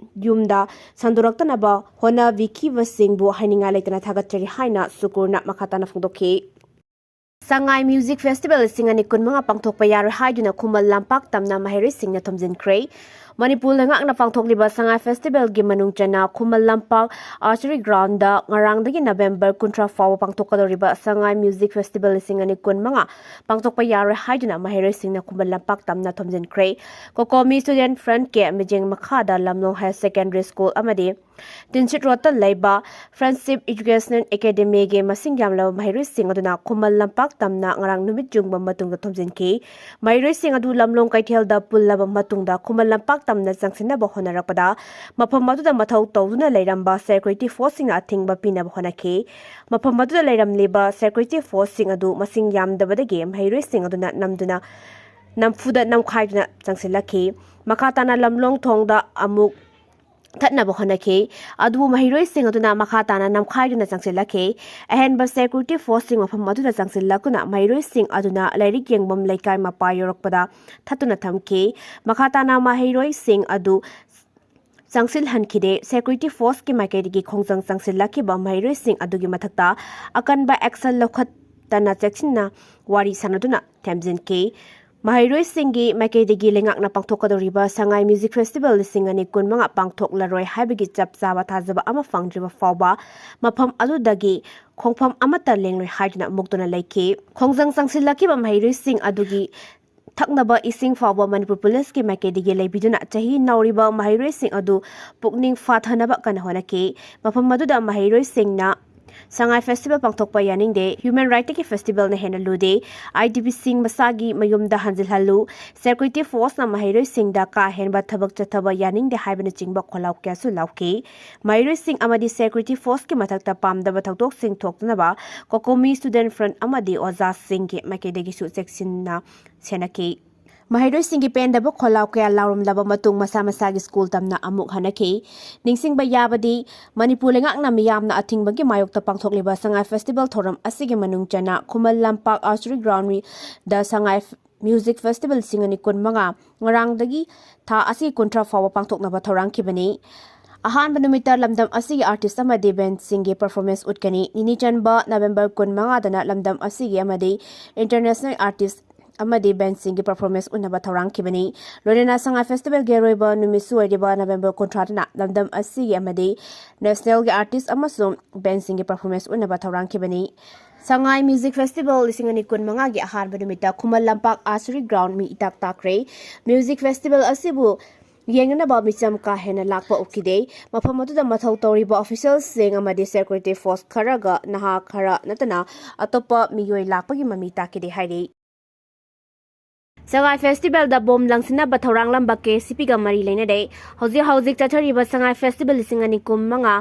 ꯌꯨꯝꯗ ꯁꯟꯗꯣꯔꯛꯇꯅꯕ ꯍꯣꯠꯅꯕꯤꯈꯤꯕꯁꯤꯡꯕꯨ ꯍꯥꯏꯅꯤꯡꯉꯥꯏ ꯂꯩꯇꯅ ꯊꯥꯒꯠꯆꯔꯤ ꯍꯥꯏꯅ ꯁꯨꯀꯨꯔꯅ ꯃꯈꯥ ꯇꯥꯅ ꯐꯣꯡꯗꯣꯛꯈꯤ꯫ ꯁꯉꯥꯏ Music Festival ꯂꯤꯁꯤꯡ ꯑꯅꯤ ꯀꯨꯟꯃꯉꯥ ꯄꯥꯡꯊꯣꯛꯄ ꯌꯥꯔꯣꯏ ꯍꯥꯏꯗꯨꯅ ꯈꯨꯃꯟ ꯂꯝꯄꯥꯛ ꯇꯝꯅ ꯃꯍꯩꯔꯣꯏꯁꯤꯡꯅ ꯊꯣꯝꯖꯤꯟꯈ꯭ꯔꯦ꯫ ꯃꯅꯤꯄꯨꯔ ꯂꯩꯉꯥꯛꯅ ꯄꯥꯡꯊꯣꯛꯂꯤꯕ ꯁꯉꯥꯏ Festivalꯒꯤ ꯃꯅꯨꯡ ꯆꯟꯅ ꯈꯨꯃꯟ ꯂꯝꯄꯥꯛ Archery Groundꯗ ꯉꯔꯥꯡꯗꯒꯤ ꯅꯕꯦꯝꯕꯔ ꯀꯨꯟꯊ꯭ꯔꯥ ꯐꯥꯎꯕ ꯄꯥꯡꯊꯣꯛꯀꯗꯧꯔꯤꯕ ꯁꯉꯥꯏ Music Festival ꯂꯤꯁꯤꯡ ꯑꯅꯤ ꯀꯨꯟꯃꯉꯥ ꯄꯥꯡꯊꯣꯛꯄ ꯌꯥꯔꯣꯏ ꯍꯥꯏꯗꯨꯅ ꯃꯍꯩꯔꯣꯏꯁꯤꯡꯅ ꯈꯨꯃꯟ ꯂꯝꯄꯥꯛ ꯇꯝꯅ ꯊꯣꯝꯖꯤꯟꯈ꯭ꯔꯦ꯫ COCOMI Student Frontꯀꯤ ꯃꯤꯠꯌꯦꯡ ꯃꯈꯥꯗ ꯂꯝꯂꯣꯡ Higher Secondary School ꯑꯃꯗꯤ ꯇꯤꯟꯁꯤꯠ ꯔꯣꯗꯇ ꯂꯩꯕ Friendship Educational Academyꯒꯤ ꯃꯁꯤꯡ ꯌꯥꯝꯂꯕ ꯃꯍꯩꯔꯣꯏꯁꯤꯡ ꯑꯗꯨꯅ ꯈꯨꯃꯟ ꯂꯝꯄꯥꯛ ꯇꯝꯅ ꯉꯔꯥꯡ ꯅꯨꯃꯤꯠ ꯌꯨꯡꯕ ꯃꯇꯨꯡꯗ ꯊꯣꯝꯖꯤꯟꯈꯤ꯫ ꯃꯍꯩꯔꯣꯏꯁꯤꯡ ꯑꯗꯨ ꯂꯝꯂꯣꯡ ꯀꯩꯊꯦꯜꯗ ꯄꯨꯜꯂꯕ ꯃꯇꯨꯡꯗ ꯈꯨꯃꯟ ꯂꯝꯄꯥꯛ ꯇꯝꯅ ꯆꯪꯁꯤꯟꯅꯕ ꯍꯣꯠꯅꯔꯛꯄꯗ ꯃꯐꯝ ꯑꯗꯨꯗ ꯃꯊꯧ ꯇꯧꯗꯨꯅ ꯂꯩꯔꯝꯕ security forceꯁꯤꯡꯅ ꯑꯊꯤꯡꯕ ꯄꯤꯅꯕ ꯍꯣꯠꯅꯈꯤ꯫ ꯃꯐꯝ ꯑꯗꯨꯗ ꯂꯩꯔꯝꯂꯤꯕ security forceꯁꯤꯡ ꯑꯗꯨ ꯃꯁꯤꯡ ꯌꯥꯝꯗꯕꯗꯒꯤ ꯃꯍꯩꯔꯣꯏꯁꯤꯡ ꯑꯗꯨꯅ ꯅꯝꯗꯨꯅ ꯅꯝꯐꯨꯗ ꯅꯝꯈꯥꯏꯗꯨꯅ ꯆꯪꯁꯤꯜꯂꯛꯈꯤ꯫ ꯃꯈꯥ ꯇꯥꯅ ꯂꯝꯂꯣꯡ ꯊꯣꯡꯗ ꯑꯃꯨꯛ ꯊꯠꯅꯕ ꯍꯣꯠꯅꯈꯤ꯫ ꯑꯗꯨꯕꯨ ꯃꯍꯩꯔꯣꯏꯁꯤꯡ ꯑꯗꯨꯅ ꯃꯈꯥ ꯇꯥꯅ ꯅꯝꯈꯥꯏꯗꯨꯅ ꯆꯪꯁꯤꯜꯂꯛꯈꯤ꯫ ꯑꯍꯦꯟꯕ ꯁꯦꯀ꯭ꯌꯨꯔꯤꯇꯤ ꯐꯣꯔꯁꯁꯤꯡ ꯃꯐꯝ ꯑꯗꯨꯗ ꯆꯪꯁꯤꯜꯂꯛꯇꯨꯅ ꯃꯍꯩꯔꯣꯏꯁꯤꯡ ꯑꯗꯨꯅ ꯂꯥꯏꯔꯤꯛ ꯌꯦꯡꯐꯝ ꯂꯩꯀꯥꯏ ꯃꯄꯥ ꯌꯧꯔꯛꯄꯗ ꯊꯠꯇꯨꯅ ꯊꯝꯈꯤ꯫ ꯃꯈꯥ ꯇꯥꯅ ꯃꯍꯩꯔꯣꯏꯁꯤꯡ ꯑꯗꯨ ꯆꯪꯁꯤꯜꯍꯟꯈꯤꯗꯦ꯫ ꯁꯦꯀ꯭ꯌꯨꯔꯤꯇꯤ ꯐꯣꯔꯁꯀꯤ ꯃꯥꯏꯀꯩꯗꯒꯤ ꯈꯣꯡꯖꯪ ꯆꯪꯁꯤꯜꯂꯛꯈꯤꯕ ꯃꯍꯩꯔꯣꯏꯁꯤꯡ ꯑꯗꯨꯒꯤ ꯃꯊꯛꯇ ꯑꯀꯟꯕ ꯑꯦꯛꯁꯟ ꯂꯧꯈꯠꯇꯅ ꯆꯦꯛꯁꯤꯟꯅ ꯋꯥꯔꯤ ꯁꯥꯟꯅꯗꯨꯅ ꯊꯦꯝꯖꯤꯟꯈꯤ꯫ ꯃꯍꯩꯔꯣꯏꯁꯤꯡꯒꯤ ꯃꯥꯏꯀꯩꯗꯒꯤ ꯂꯩꯉꯥꯛꯅ ꯄꯥꯡꯊꯣꯛꯀꯗꯧꯔꯤꯕ ꯁꯉꯥꯏ ꯃ꯭ꯌꯨꯖꯤꯛ ꯐꯦꯁꯇꯤꯚꯦꯜ ꯂꯤꯁꯤꯡ ꯑꯅꯤ ꯀꯨꯟꯃꯉꯥ ꯄꯥꯡꯊꯣꯛꯂꯔꯣꯏ ꯍꯥꯏꯕꯒꯤ ꯆꯞ ꯆꯥꯕ ꯊꯥꯖꯕ ꯑꯃ ꯐꯪꯗ꯭ꯔꯤꯕ ꯐꯥꯎꯕ ꯃꯐꯝ ꯑꯗꯨꯗꯒꯤ ꯈꯣꯡꯐꯝ ꯑꯃꯠꯇ ꯂꯦꯡꯂꯣꯏ ꯍꯥꯏꯗꯨꯅ ꯃꯨꯛꯇꯨꯅ ꯂꯩꯈꯤ꯫ ꯈꯣꯡꯖꯪ ꯆꯪꯁꯤꯜꯂꯛꯈꯤꯕ ꯃꯍꯩꯔꯣꯏꯁꯤꯡ ꯑꯗꯨꯒꯤ ꯊꯛꯅꯕ ꯏꯁꯤꯡ ꯐꯥꯎꯕ ꯃꯅꯤꯄꯨꯔ ꯄꯨꯂꯤꯁꯀꯤ ꯃꯥꯏꯀꯩꯗꯒꯤ ꯂꯩꯕꯤꯗꯨꯅ ꯆꯍꯤ ꯅꯧꯔꯤꯕ ꯃꯍꯩꯔꯣꯏꯁꯤꯡ ꯑꯗꯨ ꯄꯨꯛꯅꯤꯡ ꯐꯥꯊꯅꯕ ꯀꯟꯅ ꯍꯣꯠꯅꯈꯤ꯫ ꯃꯐꯝ ꯑꯗꯨꯗ ꯃꯍꯩꯔꯣꯏꯁꯤꯡꯅ ꯁꯉꯥꯏ ꯐꯦꯁꯇꯤꯚꯦꯜ ꯄꯥꯡꯊꯣꯛꯄ ꯌꯥꯅꯤꯡꯗꯦ, ꯍ꯭ꯌꯨꯃꯦꯟ ꯔꯥꯏꯠꯇꯒꯤ ꯐꯦꯁꯇꯤꯚꯦꯜꯅ ꯍꯦꯟꯅ ꯂꯨꯗꯦ, ꯑꯥꯏ ꯗꯤ ꯄꯤꯁꯤꯡ ꯃꯁꯥꯒꯤ ꯃꯌꯨꯝꯗ ꯍꯟꯖꯤꯜꯍꯜꯂꯨ, ꯁꯦꯀ꯭ꯌꯨꯔꯤꯇꯤ ꯐꯣꯔꯁꯅ ꯃꯍꯩꯔꯣꯏꯁꯤꯡꯗ ꯀꯥ ꯍꯦꯟꯕ ꯊꯕꯛ ꯆꯠꯊꯕ ꯌꯥꯅꯤꯡꯗꯦ ꯍꯥꯏꯕꯅꯆꯤꯡꯕ ꯈꯣꯜꯂꯥꯎ ꯀꯌꯥꯁꯨ ꯂꯥꯎꯈꯤ꯫ ꯃꯍꯩꯔꯣꯏꯁꯤꯡ ꯑꯃꯗꯤ ꯁꯦꯀ꯭ꯌꯨꯔꯤꯇꯤ ꯐꯣꯔꯁꯀꯤ ꯃꯊꯛꯇ ꯄꯥꯝꯗꯕ ꯊꯧꯗꯣꯛꯁꯤꯡ ꯊꯣꯛꯇꯅꯕ ꯀꯣꯀꯣꯃꯤ ꯁ꯭ꯇꯨꯗꯦꯟꯠ ꯐ꯭ꯔꯟꯠ ꯑꯃꯗꯤ ꯑꯣꯖꯥꯁꯤꯡꯒꯤ ꯃꯥꯏꯀꯩꯗꯒꯤꯁꯨ ꯆꯦꯛꯁꯤꯟꯅ ꯁꯦꯟꯅꯈꯤ꯫ ꯃꯍꯩꯔꯣꯏꯁꯤꯡꯒꯤ ꯄꯦꯟꯗꯕ ꯈꯣꯜꯂꯥꯎ ꯀꯌꯥ ꯂꯥꯎꯔꯝꯂꯕ ꯃꯇꯨꯡ ꯃꯁꯥ ꯃꯁꯥꯒꯤ ꯁ꯭ꯀꯨꯜ ꯇꯝꯅ ꯑꯃꯨꯛ ꯍꯟꯅꯈꯤ꯫ ꯅꯤꯡꯁꯤꯡꯕ ꯌꯥꯕꯗꯤ, ꯃꯅꯤꯄꯨꯔ ꯂꯩꯉꯥꯛꯅ ꯃꯤꯌꯥꯝꯅ ꯑꯊꯤꯡꯕꯒꯤ ꯃꯥꯌꯣꯛꯇ ꯄꯥꯡꯊꯣꯛꯂꯤꯕ ꯁꯉꯥꯏ ꯐꯦꯁꯇꯤꯚꯦꯜ ꯊꯧꯔꯝ ꯑꯁꯤꯒꯤ ꯃꯅꯨꯡ ꯆꯟꯅ ꯈꯨꯃꯟ ꯂꯝꯄꯥꯛ ꯑꯥꯔꯆꯔꯤ ꯒ꯭ꯔꯥꯎꯟꯗ ꯁꯉꯥꯏ ꯃ꯭ꯌꯨꯖꯤꯛ ꯐꯦꯁꯇꯤꯚꯦꯜ ꯂꯤꯁꯤꯡ ꯑꯅꯤ ꯀꯨꯟꯃꯉꯥ ꯉꯔꯥꯡꯗꯒꯤ ꯊꯥ ꯑꯁꯤ ꯀꯨꯟꯊ꯭ꯔꯥ ꯐꯥꯎꯕ ꯄꯥꯡꯊꯣꯛꯅꯕ ꯊꯧꯔꯥꯡꯈꯤꯕꯅꯤ꯫ ꯑꯍꯥꯟꯕ ꯅꯨꯃꯤꯠꯇ ꯂꯝꯗꯝ ꯑꯁꯤꯒꯤ ꯑꯥꯔꯇꯤꯁ ꯑꯃꯗꯤ ꯕꯦꯟꯗꯁꯤꯡꯒꯤ ꯄꯔꯐꯣꯔꯃꯦꯟꯁ ꯎꯠꯀꯅꯤ꯫ ꯅꯤꯅꯤ ꯆꯟꯕ ꯅꯕꯦꯝꯕꯔ ꯀꯨꯟꯃꯉꯥꯗꯅ ꯂꯝꯗꯝ ꯑꯁꯤꯒꯤ ꯑꯃꯗꯤ ꯏꯟꯇꯔꯅꯦꯁꯅꯦꯜ ꯑꯥꯔꯇꯤꯁ ꯑꯃꯗꯤ ꯕꯦꯟꯗꯁꯤꯡꯒꯤ ꯄꯔꯐꯣꯔꯃꯦꯟꯁ ꯎꯠꯅꯕ ꯊꯧꯔꯥꯡꯈꯤꯕꯅꯤ꯫ ꯂꯣꯏꯅꯅ ꯁꯉꯥꯏ ꯐꯦꯁꯇꯤꯚꯦꯜꯒꯤ ꯑꯔꯣꯏꯕ ꯅꯨꯃꯤꯠꯁꯨ ꯑꯣꯏꯔꯤꯕ ꯅꯕꯦꯝꯕꯔ ꯀꯨꯟꯊ꯭ꯔꯥꯗꯅ ꯂꯝꯗꯝ ꯑꯁꯤꯒꯤ ꯑꯃꯗꯤ ꯅꯦꯁꯅꯦꯜꯒꯤ ꯑꯥꯔꯇꯤꯁ ꯑꯃꯁꯨꯡ ꯕꯦꯟꯗꯁꯤꯡꯒꯤ ꯄꯔꯐꯣꯔꯃꯦꯟꯁ ꯎꯠꯅꯕ ꯊꯧꯔꯥꯡꯈꯤꯕꯅꯤ꯫ ꯁꯉꯥꯏ ꯃ꯭ꯌꯨꯖꯤꯛ ꯐꯦꯁꯇꯤꯚꯦꯜ ꯂꯤꯁꯤꯡ ꯑꯅꯤ ꯀꯨꯟꯃꯉꯥꯒꯤ ꯑꯍꯥꯟꯕ ꯅꯨꯃꯤꯠꯇ ꯈꯨꯃꯟ ꯂꯝꯄꯥꯛ ꯑꯥꯔꯆꯔꯤ ꯒ꯭ꯔꯥꯎꯟ ꯃꯤ ꯏꯇꯥꯛ ꯇꯥꯛꯈ꯭ꯔꯦ꯫ ꯃ꯭ꯌꯨꯖꯤꯛ ꯐꯦꯁꯇꯤꯚꯦꯜ ꯑꯁꯤꯕꯨ ꯌꯦꯡꯅꯅꯕ ꯃꯤꯆꯝ ꯀꯥ ꯍꯦꯟꯅ ꯂꯥꯛꯄ ꯎꯈꯤꯗꯦ꯫ ꯃꯐꯝ ꯑꯗꯨꯗ ꯃꯊꯧ ꯇꯧꯔꯤꯕ ꯑꯣꯐꯤꯁꯤꯌꯦꯜꯁꯤꯡ ꯑꯃꯗꯤ ꯁꯦꯀ꯭ꯌꯨꯔꯤꯇꯤ ꯐꯣꯔꯁ ꯈꯔꯒ ꯅꯍꯥ ꯈꯔ ꯅꯠꯇꯅ ꯑꯇꯣꯞꯄ ꯃꯤꯑꯣꯏ ꯂꯥꯛꯄꯒꯤ ꯃꯃꯤ ꯇꯥꯈꯤꯗꯦ ꯍꯥꯏꯔꯤ꯫ ꯁꯉꯥꯏ ꯐꯦꯁꯇꯤꯚꯦꯜꯗ ꯕꯣꯝ ꯂꯪꯁꯤꯟꯅꯕ ꯊꯧꯔꯥꯡꯂꯝꯕ ꯀꯦ ꯁꯤ ꯄꯤꯒ ꯃꯔꯤ ꯂꯩꯅꯔꯦ꯫ ꯍꯧꯖꯤꯛ ꯍꯧꯖꯤꯛ ꯆꯠꯊꯔꯤꯕ ꯁꯉꯥꯏ ꯐꯦꯁꯇꯤꯚꯦꯜ ꯂꯤꯁꯤꯡ ꯑꯅꯤ ꯀꯨꯟ ꯃꯉꯥ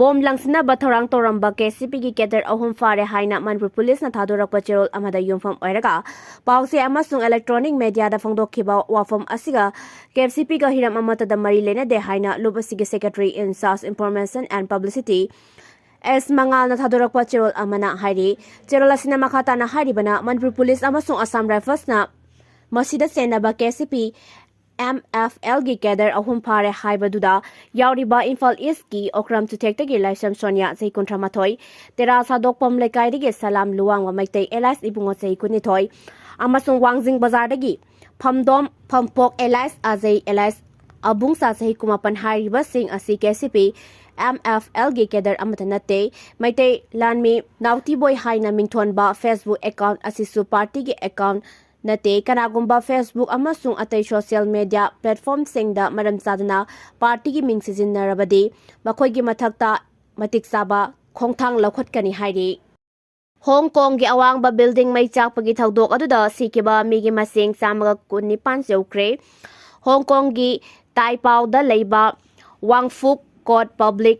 ꯕꯣꯝ ꯂꯪꯁꯤꯟꯅꯕ ꯊꯧꯔꯥꯡ ꯇꯧꯔꯝꯕ ꯀꯦ ꯁꯤ ꯄꯤꯒꯤ ꯀꯦꯗꯔ ꯑꯍꯨꯝ ꯐꯥꯔꯦ ꯍꯥꯏꯅ ꯃꯅꯤꯄꯨꯔ ꯄꯨꯂꯤꯁꯅ ꯊꯥꯗꯣꯔꯛꯄ ꯆꯦꯔꯣꯜ ꯑꯃꯗ ꯌꯨꯝꯐꯝ ꯑꯣꯏꯔꯒ ꯄꯥꯎꯆꯦ ꯑꯃꯁꯨꯡ ꯏꯂꯦꯛꯇ꯭ꯔꯣꯅꯤꯛ ꯃꯦꯗꯤꯌꯥꯗ ꯐꯣꯡꯗꯣꯛꯈꯤꯕ ꯋꯥꯐꯝ ꯑꯁꯤꯒ ꯀꯦ ꯁꯤ ꯄꯤꯒ ꯍꯤꯔꯝ ꯑꯃꯠꯇꯗ ꯃꯔꯤ ꯂꯩꯅꯗꯦ ꯍꯥꯏꯅ ꯂꯨꯞ ꯑꯁꯤꯒꯤ Secretary in Charge Information and Publicity ꯑꯦꯁ ꯃꯉꯥꯜꯅ ꯊꯥꯗꯣꯔꯛꯄ ꯆꯦꯔꯣꯜ ꯑꯃꯅ ꯍꯥꯏꯔꯤ꯫ ꯆꯦꯔꯣꯜ ꯑꯁꯤꯅ ꯃꯈꯥ ꯇꯥꯅ ꯍꯥꯏꯔꯤꯕꯅ, ꯃꯅꯤꯄꯨꯔ ꯄꯨꯂꯤꯁ ꯑꯃꯁꯨꯡ ꯑꯁꯥꯝ ꯔꯥꯏꯐꯜꯁꯅ ꯃꯁꯤꯗ ꯆꯦꯟꯅꯕ K C P M F ꯑꯦꯜꯒꯤ ꯀꯦꯗꯔ ꯑꯍꯨꯝ ꯐꯥꯔꯦ ꯍꯥꯏꯕꯗꯨꯗ ꯌꯥꯎꯔꯤꯕ ꯏꯝꯐꯥꯜ ꯏꯁꯀꯤ ꯑꯣꯀ꯭ꯔꯝ ꯆꯨꯊꯦꯛꯇꯒꯤ ꯂꯥꯏꯁ꯭ꯔꯝ ꯁꯣꯅꯤꯌꯥ, ꯆꯍꯤ ꯀꯨꯟꯊ꯭ꯔꯥ ꯃꯥꯊꯣꯏ, ꯇꯦꯔꯥ ꯁꯥꯗꯣꯛꯄꯝ ꯂꯩꯀꯥꯏꯗꯒꯤ ꯁꯂꯥꯝ ꯂꯨꯋꯥꯡꯕ ꯃꯩꯇꯩ alias ꯏꯕꯨꯡꯉꯣ, ꯆꯍꯤ ꯀꯨꯟꯅꯤꯊꯣꯏ, ꯑꯃꯁꯨꯡ ꯋꯥꯡꯖꯤꯡ ꯕꯖꯥꯔꯗꯒꯤ ꯐꯝꯗꯣꯝ ꯐꯝꯄꯣꯛ alias ꯑꯖꯩ alias ꯑꯕꯨꯡꯁꯥ, ꯆꯍꯤ ꯀꯨꯟꯃꯥꯄꯟ ꯍꯥꯏꯔꯤꯕꯁꯤꯡ ꯑꯁꯤ K C P M F ꯑꯦꯜꯒꯤ ꯀꯦꯗꯔ ꯑꯃꯠꯇ ꯅꯠꯇꯦ꯫ ꯃꯩꯇꯩ ꯂꯥꯟꯃꯤ ꯅꯥꯎꯇꯤꯕꯣꯏ ꯍꯥꯏꯅ ꯃꯤꯡꯊꯣꯟꯕ Facebook account ꯑꯁꯤꯁꯨ ꯄꯥꯔꯇꯤꯒꯤ account ꯅꯠꯇꯦ꯫ ꯀꯅꯥꯒꯨꯝꯕ Facebook ꯑꯃꯁꯨꯡ ꯑꯇꯩ social media platformꯁꯤꯡꯗ ꯃꯔꯝ ꯆꯥꯗꯅ ꯄꯥꯔꯇꯤꯒꯤ ꯃꯤꯡ ꯁꯤꯖꯤꯟꯅꯔꯕꯗꯤ ꯃꯈꯣꯏꯒꯤ ꯃꯊꯛꯇ ꯃꯇꯤꯛ ꯆꯥꯕ ꯈꯣꯡꯊꯥꯡ ꯂꯧꯈꯠꯀꯅꯤ ꯍꯥꯏꯔꯤ꯫ ꯍꯣꯡ ꯀꯣꯡꯒꯤ ꯑꯋꯥꯡꯕ building ꯃꯩ ꯆꯥꯛꯄꯒꯤ ꯊꯧꯗꯣꯛ ꯑꯗꯨꯗ ꯁꯤꯈꯤꯕ ꯃꯤꯒꯤ ꯃꯁꯤꯡ ꯆꯥꯝꯃꯒ ꯀꯨꯟꯅꯤꯄꯥꯟ ꯌꯧꯈ꯭ꯔꯦ꯫ ꯍꯣꯡ ꯀꯣꯡꯒꯤ ꯇꯥꯏꯄꯥꯎꯗ ꯂꯩꯕ ꯋꯥꯡꯐꯨꯛ ꯀꯣꯠ Public